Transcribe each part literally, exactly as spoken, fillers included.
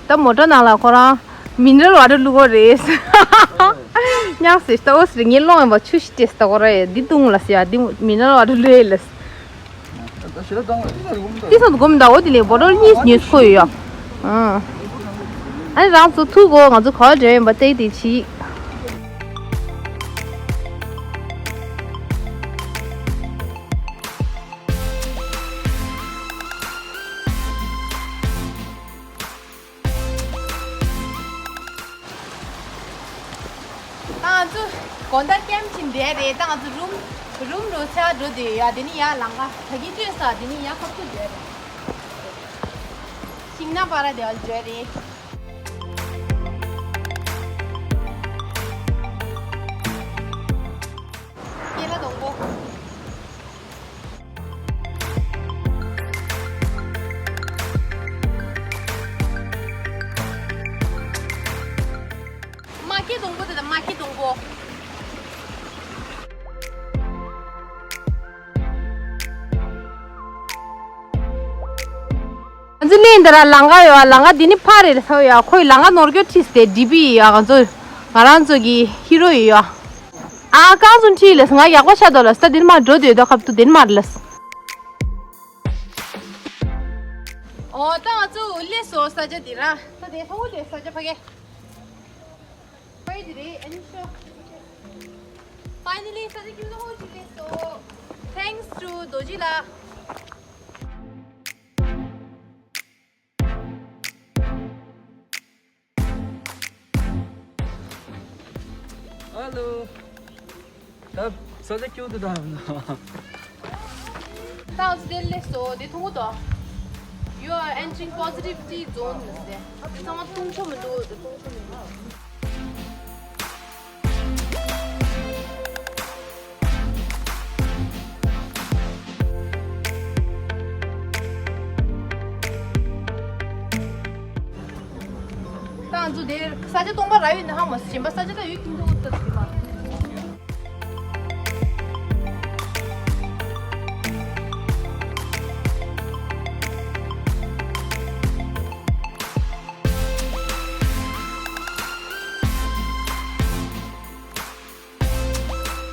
ད་མོ་ཊ་ནང་ལ་ཁོ་རང་མི་ནི་རལ་ཝ་ཊར་བླུག་གོ་རེད། ཉག་སེ་ད་ཨོ་སི་རེད། ངས་སློང་ཡིན་པ་ཆུ་ཞིག་སྤྲད་ད་གོ་རེད། འདི་བཏུང་ལ་ཟེར་ཡ། འདི་མི་ནི་རལ་ཝ་ཊར་བླུག་ཡས་ལ། ཏི་སང་དུ་སྒོམ་ད་འོ་དེ་ལས་བོ་ཊལ་གཉིས་ཉོས་ཁོ་ཡོད་ཡ། ཨ་ནི་རང་ཚོ་ཐུག་གོ། ང་ཚོ་ག་བ་འབྲེལ་ཡིན་པ་བལྟས་དེ་ཆི། ད་ང་ཚོ་དགོང་དག་ཀེམ་ཕྱིན་བསྡད་རེད། ད་ང་ཚོ་རུམ་རུམ་རུ་ཚེ་བ་འགྲོ་བསྡད་ཡོད་ཡ། དེ་ནི་ཡར་ལམ་ཁ་ད་གིན་བྲོས་ས། དེ་ནི་ཡར་ཁ་ཐུག་བསྡད་རེད། ཤིང་ནགས་པ་ར་དེ་བ་འགྲོ་རེད། སྐྱེ་ལ་སྡོང་པོ། མ་སྐྱེས་སྡོང་པོ་དེ་དང་མ་སྐྱེས་སྡོང་པོ། ང་ཚོ་གླིང་འདི་ར་ལམ་ཁ་ཡོད། ལམ་ཁ་འདི་ནི་ཕ་རེད་ལ་ཚ་ཡོད། ཁོས་ལམ་ཁ་ནོར་སྐྱོ་ཁྲིས་ཏེ་ཌི་པི་ཡོད། ང་ཚོ་ང་རང་ཚོ་གི་ཧི་རོ་ཡོད། ཨ་གང་ཚོ་ཁྲིས་ལས་ང་ཡག་པོ་ཤ་དོ་ལ་ས་འདི་ནི་མ་འགྲོ་དུས་ད་ཁབ་ཏུ་འདི་ནི་མ་རེད་ལ། ཨོ་ད་ང་ཚོ་སླེབས་སོང་ས་ཆ་འདི་ར། ད་དེ་ཧོ་དེ་ས་ཆ་ཕ་གི། ཕ་གི་འདི་རེད། ཨ་ནི་ཤོ། Finally ས་ཆ་ཁྱིམ་ཚང་ཧོ་ཅིག་སླེབས་སོང་། Thanks to རྡོ་རྗེ་ལགས། Hello. ད་ས་ཆ་ཁྱུག་ཏུ་ད། ད་འོ་ཙི་དེ་སླེབས་སོང་། དེ་མཐོང་གི་འདུག You are entering positivity zone ཟེར། དེ་ཚང་མ་མཐོང་ཆོག་མི་འདུག་དེ་མཐོང་ཆོག་མི་འདུག་ད་ང་ཚོ་དེར་ས་ཆ་སྟོང་པ་རག་ཡོད་ན་ཧ་མ་སོང་། གཞན་པ་ས་ཆ་ད་ཡོད་ཀྱི་འདུག་ད་དེ་མ།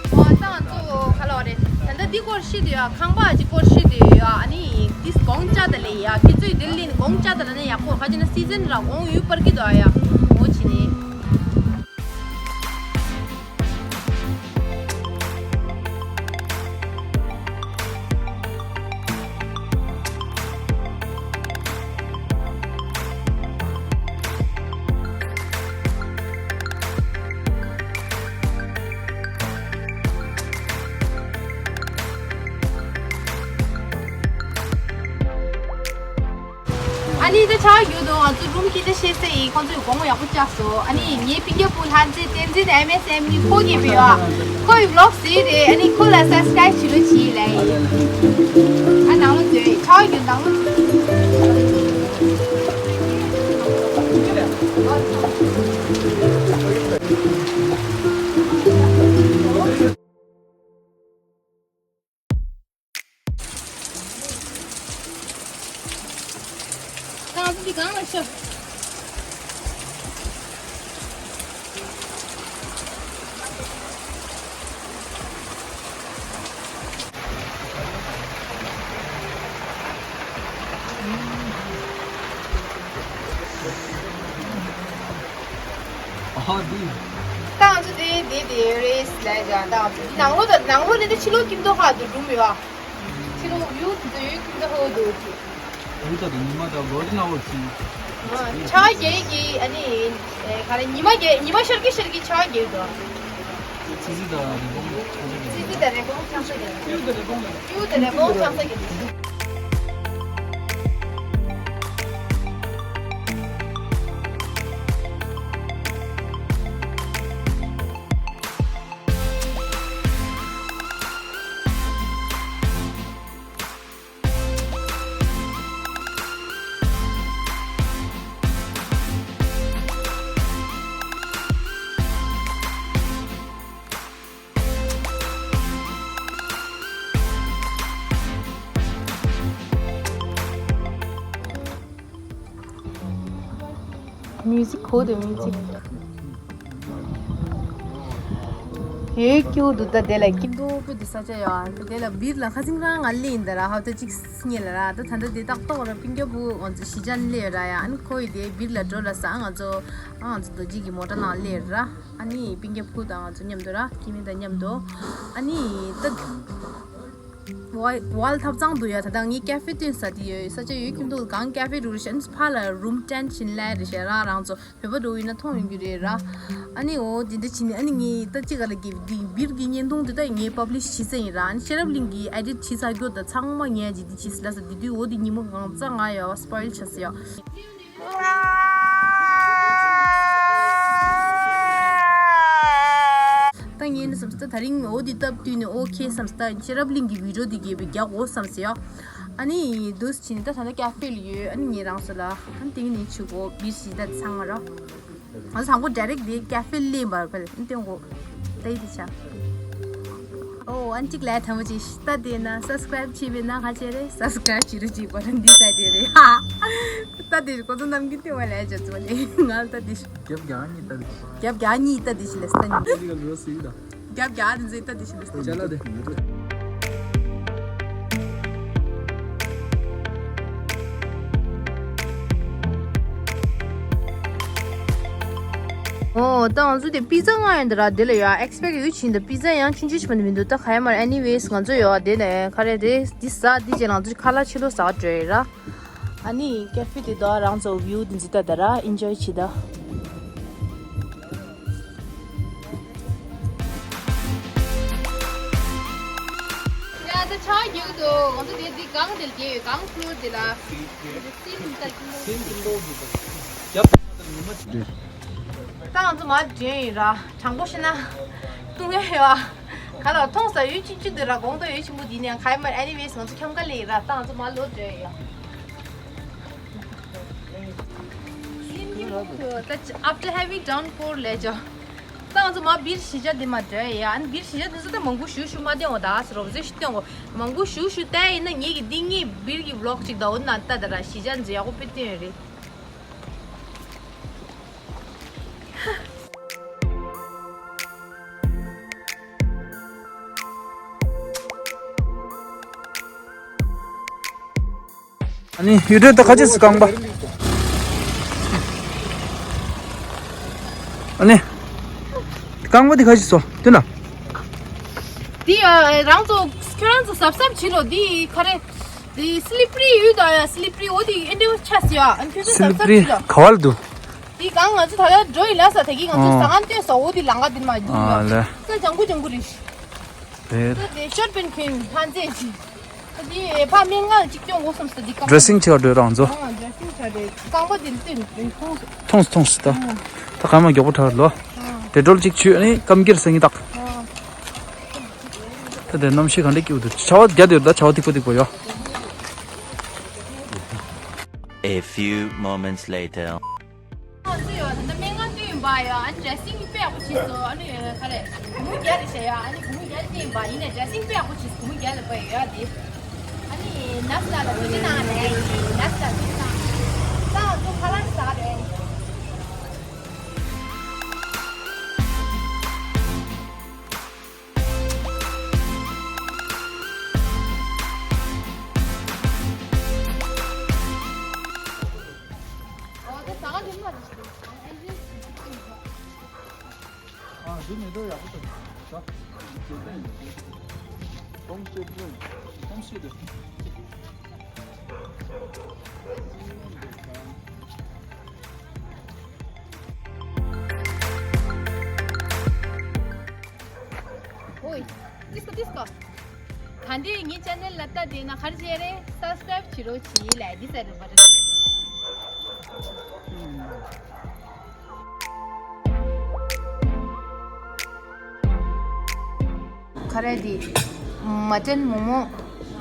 ཨོ་ད་ང་ཚོ་ག་ལ་བ་རེད། ད་ལྟ་འདི་སྐོར་ཤེས་དུས་ཡ། ཁང་པ་ཅིག་སྐོར་ཤེས་དུས་ཡ། ཨ་ནི་འདི་དགོང་ཅག་ད་ལས་ཡ། ཁྱེད་ཚོས་འདིར་ལིན་དགོང་ཅག་ད་ལ་ནས་ཡག་པོ་ཁ་ཅིག་ན་སི་ཛན་ར་དགོང་ཡུལ་པར་གི་དུ་ཨ་ཡ། འོ་ཅི་ནི། ཨ་ནི་ད་ཆ་རྒྱུ་དང་ང་ཚོ་རུམ་ཀི་ད་ཤེས་སེ་ཡིན། ཁོང་ཚོས་གོང་ཡག་པོ་བཅག་སོང་། ཨ་ནི་ངའི་སྤུན་ཀྱག་བུ་ལྷ་མཛེས་བསྟན་འཛིན་དང་ཨེམ་ཨེས་ཨེམ་གཉིས་ཁོ་གི་བུ་ཡོད། ཁོ་ཡི་བློག་ཟེར་རེད། ཨ་ནི་ཁོ་ལ་སབ་སི་ཀ་རེབ་བྱེད་རོགས་བྱེད་ལ་ཡིན། ཨ་ནང་ལོ་མཛོད་ཆ་རྒྱུ་ནང་ལོ་མཛོད། ད་ང་ཚོ་འདི་སྒང་ལ་ཤོག་ཨ་འདི། ད་ང་ཚོ་འདི་འདི་འདི་རེས་ལས་ཀྱང་ད་ང་ཚོ་འདི་ནང་ལོགས་དང་ནང་ལོགས་ནས་འདི་ཕྱི་ལོགས་ཀྱི་མདོ་ཁ་འདི་རུམ་ཡོད་ཨ། ཕྱི་ལོགས་ཡུལ་དེ་ཚོ་ཡུལ་ཀྱི་མདོ་ཧོ་འདུག་ཅིག་ཡུལ་དང་ཉི་མ་དང་གོ་ལྡན་ཨ་འོ་ཅིག་ཆ་རྒྱས་ཀྱི་ཨ་ནི་ག་རེ་ཉི་མ་རྒྱས་ཉི་མ་ཤར་གི་ཤར་གི་ཆ་རྒྱས་འདུག་ཙི་ཙི་དང་རི་བོང་ཙི་ཙི་དང་རི་བོང་ཆང་ས་རྒྱས། ཡུལ་དང་རི་བོང་ཡུལ་དང་རི་བོང་ཆང་ས་རྒྱས། མིའུ་ཟིག་གོ་དེ་མིའུ་ཟིག་ཡོད་ཀྱུ་འདུག་ད་དེ་ལ་ཀི་འདུག་པོ་དེ་ས་ཆ་ཡོད་དེ་ལ་བིར་ལ་ཁ་སིང་རང་ང་ལེ་ཡིན་ད་ར་ཧབ་ཏ་གཅིག་སྙེ་ལ་ར་ད་ད་ད་དེ་ཏག་ཏོག་ར་པིང་ཀྱ་བུ་ང་ཚོ་ཞི་ཅན་ལེ་ར་ཡ་ཨ་ནི་ཁོ་ཡི་དེ་བིར་ལ་འགྲོ་ལ་ས་ང་ཚོ་ཨ་ང་ཚོ་རྡོ་རྗེ་གི་མོ་ཊ་ནང་ལེ་ར་ཨ་ནི་པིང་ཀྱ་བུ་དང་ང་ཚོ་མཉམ་དུ་ར་ཀི་མི་དང་མཉམ་དུ་ཨ་ནི་ད། ཝལ་ཐབ་ཚང་དུ་ཡ་ད་ལྟ་ངའི་ཀ་ཧྥེ་སྟོན་ས་དེ་ཡོད་ས་ཆ་ཡོད་ཀྱི་འདུག་གང་ཀ་ཧྥེ་རུ་རེ་ཤན་ཕ་ལ་རུམ་ཊེན་ཕྱིན་ལེ་རེ་ཤན་རང་རང་ཚོ་བོད་པ་འགྲོ་ཡིན་ན་མཐོང་ཡོང་གི་རེད་ར། ཨ་ནི་འོ་དེ་འདྲ་བྱིན་ནས་ཨ་ནི་ངས་ད་ཅི་ག་ལ་གི་འདི་བིར་གི་བརྙན་ཐུང་དེ་ད་ངས་པབ་ལི་ཤི་བྱས་ཡིན་ར། ཨ་ནི་ཤེས་རབ་གླིང་གི་ཨེ་ཌིཊ་བྱས་ཚར་རྒྱུ་ད་ཚང་མ་ངས་ཇི་འདི་བྱས་ལ་ས་དེ་དུས་འོ་དེ་ཉིན་མོ་གང་ཙ་ང་ཡ་སྤོ་ཡིལ་ཆ་ས་ཡ། ད་ངས་ནི་བསམ་སྟེ་ད་རིང་འོ་འདི་སྟབས་བསྟུན་ནས་ཨོ་ཁེ་བསམ་སྟེ་ཤེས་རབ་གླིང་གི་བི་ཌིའོ་འདི་རྒྱས་པའི་རྒྱག་འོ་བསམ་སེ་ཡ། ཨ་ནི་འདུག་སེ་བྱས་ནས་ད་ད་ལྟ་ཀ་ཧྥེ་ལ་ཡོད། ཨ་ནི་ངས་རང་སོ་ལ་ཨ་ནི་དེང་ནས་ཆུ་གོ་བིར་ཞིག་ད་ཚང་མ་རོ། ང་ཚོ་དང་པོ་ཌའི་རེག་དེ་ཀ་ཧྥེ་ལ་སླེབས་པར་ཕེབས་ཨ་ནི་དེ་འོ་ད་ཡི་དེ་ཆ། ཨོ་ཨན་ཅིག་ལས་ཐམ་ཅིག་ཤི་ད་དེ་ན་སབ་སི་ཀ་རའིབ་བྱས་པའི་ན་ཁ་ཆེ་རེད། སབ་སི་ཀ་རའིབ་བྱེད་རོགས་བྱེད་པ་ར་འདི་ས་དེ་རེད་ཧ། ད་དེ་ཀོ་ཚོ་ནམ་རྒྱུན་དེ་བ་ལས་བྱ་ཚོ་ལས་ང་ད་དེ་ཤི། རྒྱབ་རྒྱག་གཉིས་ལྟ་དེ་ཤི། རྒྱབ་རྒྱག་གཉིས་ལྟ་དེ་ཤི་ལས་ས་ནི། ཨེ་ལི་ག་འགྲོ་སྲིད་ད། རྒྱབ་རྒྱག་དེ་ཚོ་ལྟ་དེ་ཤི་ལས་ས་ནི། ཅ་ལག་དེ། ཨོ་ད་ང་ཚོ་དེ་པི་ཛ་མངགས་ཡོད་འདི་ར། དེ་ལ་ཡ་ཨེག་སི་པེག་ཡོད་ཕྱིན་ད་པི་ཛ་ཡང་ཆུང་ཆུང་ཞིག་མ་ནི་མི་འདུག་ད་ག་ཡ་མར་ཨེ་ནི་ཝེས་ང་ཚོ་ཡོད་དེ་ནས་ཁ་རེ་དེ་འདི་ཟ་འདི་རྗེས་ང་ཚོ་ཁ་ལག་ཕྱི་ལོགས་ཟ་བར་འགྲོ་ཡོད་ར། ཨ་ནི་ཀེ་ཧྥེ་དེ་དག་རང་ཚོ་བིའུ་དེ་འཛི་ད་ད་ར་ཨིན་ཇོའི་བྱེད་ད། ཡ་ད་ཆ་རྒྱུག་དོ་ང་ཚོ་དེ་འདི་གང་དེ་ལ་རྒྱལ་ཡོད་གང་ཕུ་ལོར་དེ་ལ། སིན་ད་ལ་སིན་ད་ལ་རྒྱབ་ད་ད་ཉི་མ་ད་ང་ཚོ་མར་འདྲེན་ཡིན་ར། དྲང་པོ་བཤད་ན་ལྟུང་ངེ་ཡོད་ཨ། ག་ལ་མཐོང་ས་ཡོད་ཅིག་ཅིག་འདི་ར་དགོང་དག་ཡོད་ཆེན་པོ་འདི་ནས་ག་ཡ་མར་ཨེ་ནི་ཝེས་ང་ཚོ་འཁྱམ་ག་ལེ་ར། ད་ང་ཚོ་མར་ལོག་འགྲོ་ཡ། After having downpour ལས་ཅོ། ད་ང་ཚོ་མར་བིར་ཞི་ཅ་འདི་མར་འགྲོ་ཡ། ཨ་ནི་བིར་ཞི་ཅ་འདི་ཚོ་ད་མང་པོ་ཞུ་ཞུ་མ་བསྟན་འོ་ད་ཨ་སི་རོབ་ཟེར་ཞུ་བསྟན་འོ། མང་པོ་ཞུ་ཞུ་བསྟན་ཡིན་ན་ངེད་ཀྱི་འདི་ངེད་བིར་གྱི་བི་ལོག་ཅིག་ད་འོ་ན་ད་ད་ར་ཞི་ཅ་འདི་ཡག་པོ་དཔེ་བསྟན་ཡོད་རེད། ཨ་ནི་ཡུལ་གྲུ་ད་ཁ་ཅིག་སུ་རྐང་པ། ཨ་ནི་རྐང་པ་འདི་ཁ་ཅིག་སོ་དེ་ན། འདི་ཨ་རང་ཚོ་ཁྱོད་རང་ཚོ་གཟབ་གཟབ་བྱེད་ལོ། འདི་ག་རེ། འདི་སི་ལི་པི་རི་ཡོད་ད་ཡ། སི་ལི་པི་རི་འོ་འདི་ཨེ་འདྲ་བོ་ཆགས་སི་ཡ། ཨ་ནི་ཁྱོད་ཚོ་སི་ལི་གཟབ་པི་རི་གཟབ་བྱེད་ལོ། ག་བ་ལ་འདུག་འདི་གང་ང་ཚོ་ད་ལྟ་འགྲོ་ཡི་ལ་ས་དེ་གི་ང་ཚོ་ཨ་ཟ་ཁང་སྟོན་ས་འོ་འདི་ལང་ག་འདི་མ་འདུག་ཨ་ཡ། ལེ། ས་ལྗང་གུ་ལྗང་གུ་རེད། རེད། ད་དེ་ཤོར་པན་ཁུན་ཕན་ཚེ་ཅི། ད་དེ་ཕ་སྨན་ཁང་གཅིག་སྐྱོང་དགོས་བསམ་སོང་འདི་རྐང་པ། ཌེ་སིང་ཆེ་བ་འགྲོ་རང་ཚོ། ཨ་ཌེ་སིང་ཆ་རེད། རྐང་པ་འདི་ལྟོས་མཐོང་སོང་། མཐོང་སོང་སོང་ད། ཨ་ད་གང་མ་མགྱོགས་པོ་ཁྲག་ལོ། ཨ་དེ་ཌོལ་གཅིག་བྱུས་ཨ་ནི་སྐམ་སྐྱེར་སེང་གེ་བཏགས། ཨ་ད་དེ་གནམ་གཤིས་ག་འདྲ་སྐྱིད་པོ་འདུག་ཆར་པ་བརྒྱབ་འདུག་ད་ཆར་པ་ཐིགས་པོ་ཐིགས་པོ་ཡོད། A few moments later. ང་ཚོ་ཡོད་ད་ལྟ་སྨན་ཁང་སྟོན་ཡིན་པ་ཡོད། ཨ་ནི་ཌེ་སིང་དཔེ་ཡག་པོ་བྱས་སོང་། ཨ་ནི་ག་རེ་སྒོར་མོ་བརྒྱ་རེད་བྱས་ཡོད། ཨ་ནི་སྒོར་མོ་བརྒྱ་སྟོན་ཡིན་པ་ཡིན་ནའི་ཌེ་སིང་དཔེ་ཡག་པོ་བྱས་སོང་། སྒོར་མོ་བརྒྱ་ལ་པ་ཡོད་ཡ་དེ། ཨ་ནི་ནས་ལ་ལ་ཐུགས་རྗེ་གནང་ནས་ནས་ལ་ཐུགས་རྗེ་གནང་། ད་ང་ཚོ་ཁ་ལག་ཟ་རེད། ཨོའི། ཏིས་ཀོ་ཏིས་ཀོ། ད་འདི་ངའི་ཅེ་ནལ་ལ་ལྟ་དེ་ན་ག་རེ་བྱེད་རེད། སབ་སི་ཀ་རའིབ་བྱེད་རོགས་གྱིས་ལབ་འདི་ཟེར་རེད་པ་རེད། ག་རེ་འདི། མ་ཊན་མོག་མོག་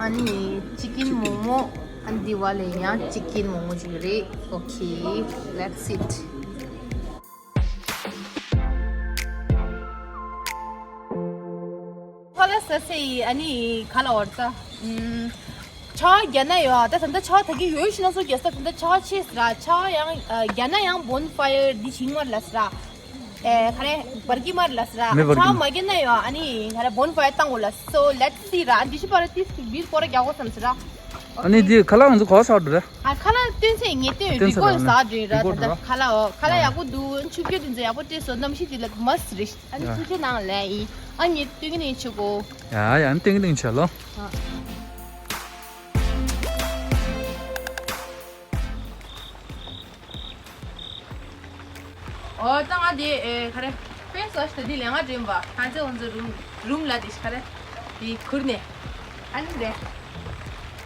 ཨ་ནི་ཅི་ཀིན་མོག་མོག་ཨ་ནི་འདི་བ་ལས་ཡང་ཅི་ཀིན་མོག་མོག་ཅིག་རེད། ཨོ་ཁེ། That's it. ཁ་ལག་ཟ་ས་ཡི་ཨ་ནི་ག་ལ་འོར་ཙ། ཨུམ། ཆར་པ་རྒྱག་ན་ཡོད། ད་ད་ལྟ་ཆར་པ་ད་གི་ཡོད་ཤི་ན་སོ་རྒྱག་ས། ད་ལྟ་ཆར་པ་ཆེ་ས་ར། ཆར་པ་ཡང་ཨ་རྒྱག་ན་ཡང་bonfire འདི་ཞིག་མར་ལ་ས་ར། ཨེ་ག་རེ་བར་གི་མར་ལ་ས་ར། མེ་འབར་གི། ཆར་པ་མ་རྒྱག་ན་ཡོད། ཨ་ནི་ག་རེ་bonfire བཏང་དགོས་ལ། So let's see ར། ཨ་འདི་ཤི་པ་ར་ཏིས་གི་བིར་སྐོར་ར་རྒྱག་དགོས་བསམ་ས་ར། ཨ་ནི་འདི་ཁ་ལག་ང་ཚོ་ག་པར་ཟ་འགྲོ་ར། ཨ་ཁ་ལག་སྟོན་ཚེ་ངས་སྟོན་ཡོད། བི་ཀོ་ལ་ཟ་འགྲོ་ཡིན་ར། ད་ལྟ་ཁ་ལག་འོ་ཁ་ལག་ཡག་པོ་འདུག་ཆུ་བསྐྱོད་དེ་ཚོ་ཡག་པོ་སྤྲད་སོང་། གནམ་གཤིས་དེ་ལ་མ་སི་རེད། ཨ་ནི་ཡ། ཐུགས་རྗེ་གནང་ལེ་ཡིན། ཨ་ངས་སྟོན་གི་ནས་ཆུ་གོ་ཡ་ཡ། ཨ་ནི་སྟོན་གི་ནས་ཆ་ལོ། ཨ། ཨོ་ད་ང་དེ་ཨེ་ག་རེ་ཕེ་སི་ཝ་ཤི་དེ་འདི་ལས་ང་འདྲེན་པ་ཁ་ཚེ་ང་ཚོ་རུམ་རུམ་ལ་དེ་ཤི་ག་རེ་དེ་ཁུར་ནས། ཨ་ནི་རེད།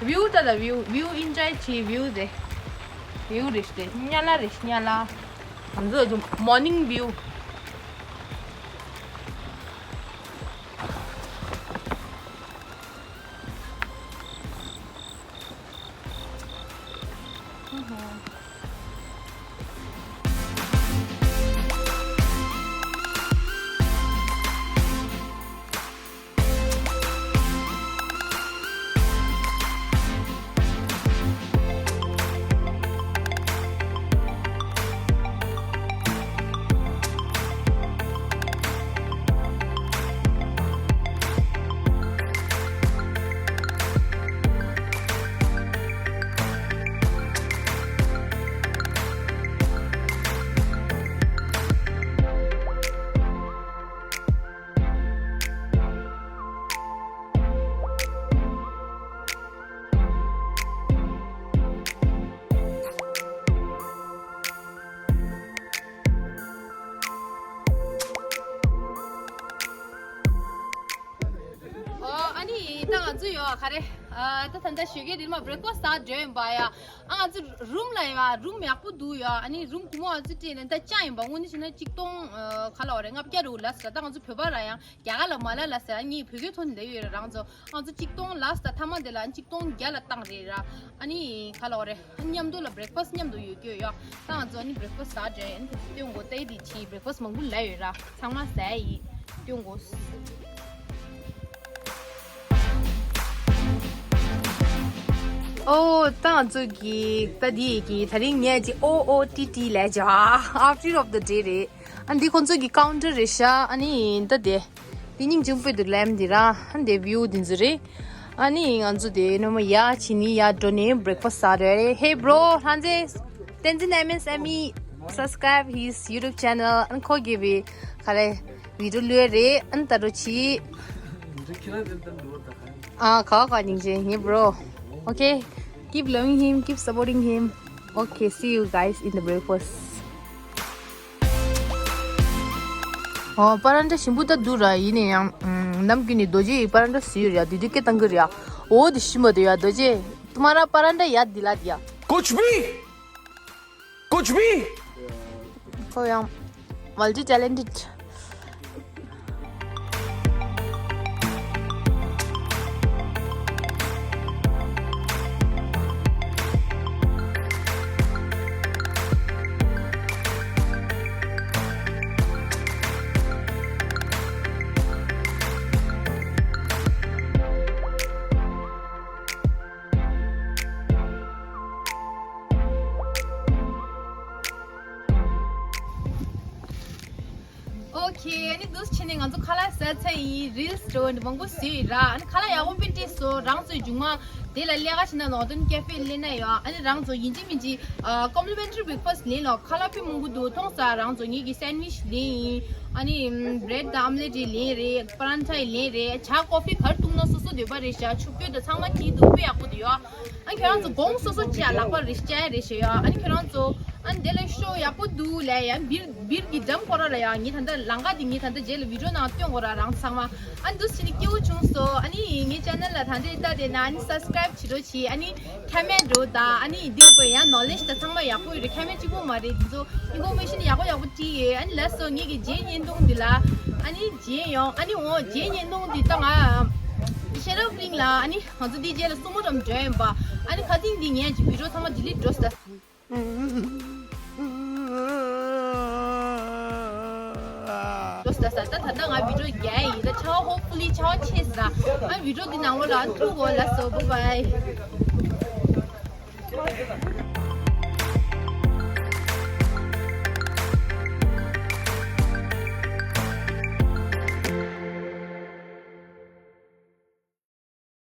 བིའུ་ད་ད་བིའུ་བིའུ་ཨིན་ཇོའི་བྱེད། བིའུ་དེ་བིའུ་རེད་ཤི་དེ་ཉ་ལ་རེད་ཤི་ཉ་ལ། ང་ཚོ་ཨ་ཅུ་མོར་ནིང་བིའུ། ཨོ་ཨ་ནི་ད་ང་ཚོ་ཡོད་ག་རེ། ཨ་ད་ད་ལྟ་ཞོགས་ཀས་འདིར་མ་བྷི་རེག་ཕ་སི་ཟ་འགྲོ་ཡིན་པ་ཡ། ཨ་ང་ཚོ་རུམ་ལ་ཡོད། རུམ་ཡག་པོ་འདུག་ཡ། ཨ་ནི་རུམ་གུ་མོ་ཨ་ཚོ་སྤྲད་ནས་ད་ཅག་ཡིན་པ་དངོས་གནས་བྱས་ན་གཅིག་སྟོང་ཨ་ག་ལ་བ་རེད། ལྔ་བརྒྱ་རེ་ལ་ཟ། ད་ང་ཚོ་བོད་པ་ར་ཡང་རྒྱ་གར་ལ་མ་ལ་ལ་ཟ། ཨ་ངས་བོད་སྐད་ཐོག་ནས་ལབ་ཡོད་ར། རང་ཚོ་ང་ཚོ་གཅིག་སྟོང་ལ་ཟ། ད་མ་དེ་ལ་གཅིག་སྟོང་བརྒྱ་ལ་བཏང་རེད་ར། ཨ་ནི་ག་ལ་བ་རེད། ཨ་མཉམ་དུ་ལ་བྷི་རེག་ཕ་སི་མཉམ་དུ་ཡོད་རྒྱུ་ཡོད། ད་ང་ཚོ་ཨ་ནི་བྷི་རེག་ཕ་སི་ཟ་འགྲོ་ཡིན། ད་སྟོན་གོ་ཏའི་དེ་ཆི་བྷི་རེག་ཕ་སི་མང་པོ་ལ་ཡོད་ར། ཚང་མ་ཟ་ཡིན། སྟོན་གོ་ཨོ་ད་ང་ཚོ་གི་ད་དེ་གི་ད་རིང་ངས་ཀྱི་ཨོ་ཨོ་ཏི་ཏི་ལས་ཀྱི་ཨ་outfit of the day རེད། ཨ་འདི་ཁོང་ཚོ་གི་ཀའུན་ཊར་རེད་ཤག་ཨ་ནི་ད་དེ་དེ་སྙིང་རྗེ་པོ་འདུག་ལེམ་འདི་ར། ཨ་འདི་བིའུ་འདི་ཚོ་རེད། ཨ་ནི་ང་ཚོ་དེ་ནོ་མ་ཡ་ཕྱི་ནི་ཡ་འགྲོ་ནས་བྷི་རེག་ཕ་སི་ཟ་རེད། Hey bro, ཧན་ཛེ། Tenzin M S M E, subscribe his YouTube channel. ཨ་ཁོ་གི་བི་ག་རེ་བི་ཌིའོ་ལུས་རེད། ཨ་ད་རུ་ཆི། ཨ་ཁ་ཁ་སྙིང་རྗེ་ངའི་bro. Okay, keep loving him, keep supporting him. Okay, see you guys in the breakfast. ཨོ་པ་རན་ཏྲ་ཞིམ་པོ་ད་འདུག་ར། ཡིན་ནའི་ཡང་ནམ་རྒྱུན་ནི་རྡོ་རྗེ་ཡི་པ་རན་ཏྲ་ཟོས་ཡོད་ར། དེ་དུས་སྐད་བཏང་གི་རེད་ཡ། ཨོ་དེ་ཞིམ་པ་འདུག་ཡ། རྡོ་རྗེ། तुम्हारा परांठा याद दिला दिया। कुछ भी कुछ भी। ཁོ་ཡང་multi talented། Okay, ཨ་ནི་འདུག་སེ་བྱས་ནས་ང་ཚོ་ཁ་ལག་ཟ་ཚར་ཡིན། རིལ་སི་འགྲོ་འདི་མང་པོ་བཟོས་ཡིན་ར། ཨ་ནི་ཁ་ལག་ཡག་པོ་དཔེ་སྤྲད་སོང་། རང་ཚོའི་མཇུག་མ་དེ་ལ་ལས་ཀ་བྱེད་ན་ནོར་ཏོན་ཀེ་ཧྥེ་སླེབས་ན་ཡོད། ཨ་ནི་རང་ཚོ་ཡིན་གཅིག་མིན་གཅིག་ཨ་complimentary breakfast ལེན་ལོ། ཁ་ལག་དཔེ་མང་པོ་འདུག་མཐོང་ས། རང་ཚོ་ངེད་ཀྱི་སེན་ཝིཆ་ལེན་ཡིན། ཨ་ནི་bread དང་omelette ལེན་རེད། པ་རན་ཐ་ལེན་རེད། ཇ་ཀོ་ཧྥི་ག་རེ་བཏུང་ན་སོ་སོ་འདོད་པ་རེད་ཤག་ཆུ་བསྐོལ་དང་ཚང་མ་བྲིས་འདུག་དཔེ་ཡག་པོ་འདུག་ཡོད། ཨ་ཁྱོད་རང་ཚོ་དགོང་སོ་སོ་ཅི་ཡ་ལག་པ་རེ་བཅའ་ཡ་རེ་ཞེས་ཡོད། ཨ་ནི་ཁྱོད་རང་ཚོ་ཨ་ནི་དེ་ལ་ཤོ་ཡག་པོ་འདུག་ལས་ཡ་བིར་བིར་གྱི་འགྲམ་ཁོ་ར་ལ་ཡ། ངས་ད་ལྟ་ལམ་ཁ་དེ་ངས་ད་ལྟ་རྗེས་ལ་བི་ཌིའོ་ནང་སྟོན་དགོས་ར། རང་ཚང་མ་ཨ་ནི་འདུག་སེ་བྱས་ནས་སྐྱིད་པོ་བྱུང་སོང་། ཨ་ནི་ངའི་ཅེ་ནལ་ལ་ད་ལྟ་ལྟ་དེ་ན་ཨ་ནི་subscribe བྱེད་རོགས་བྱེད། ཨ་ནི་ཁ་མེད་འགྲོ་ད། ཨ་ནི་འདི་པོ་ཡང་knowledge ད་ཚང་མ་ཡག་པོ་ཡོད་རེད། ཁ་མེད་གཅིག་པོ་མ་རེད། འདི་ཚོ་information ཡག་པོ་ཡག་པོ་བྲིས་ཡོད། ཨ་ནི་ལགས་སོ། ངེད་ཀྱི་རྗེས་བརྙན་ཐུང་འདི་ལ་ཨ་ནི་མཇལ་ཡོང་། ཨ་ནི་འོ་རྗེས་བརྙན་ཐུང་འདི་ད་ང་ཤེ་རབ་གླིང་ལ་ཨ་ནི་ང་ཚོ་འདི་རྗེས་ལ་སུ་མོ་རམ་འགྲོ་ཡིན་པ། ཨ་ནི་ཁ་སང་འདི་ངས་ཀྱི་བི་ཌིའོ་ཚང་མ་delete འགྲོ་ས། འགྲོ་ ད་ད་ད་ད་ང་བི་ཌི་ཡོ་རྒྱག་ཡིན། ད་ཆར་པ་hopefully ཆར་པ་ཆད་ཟེར། ཨ་བི་ཌི་ཡོ་འདི་ནང་ལོགས་ལ་ཐུག་གོ། ལགས་སོ། bye bye.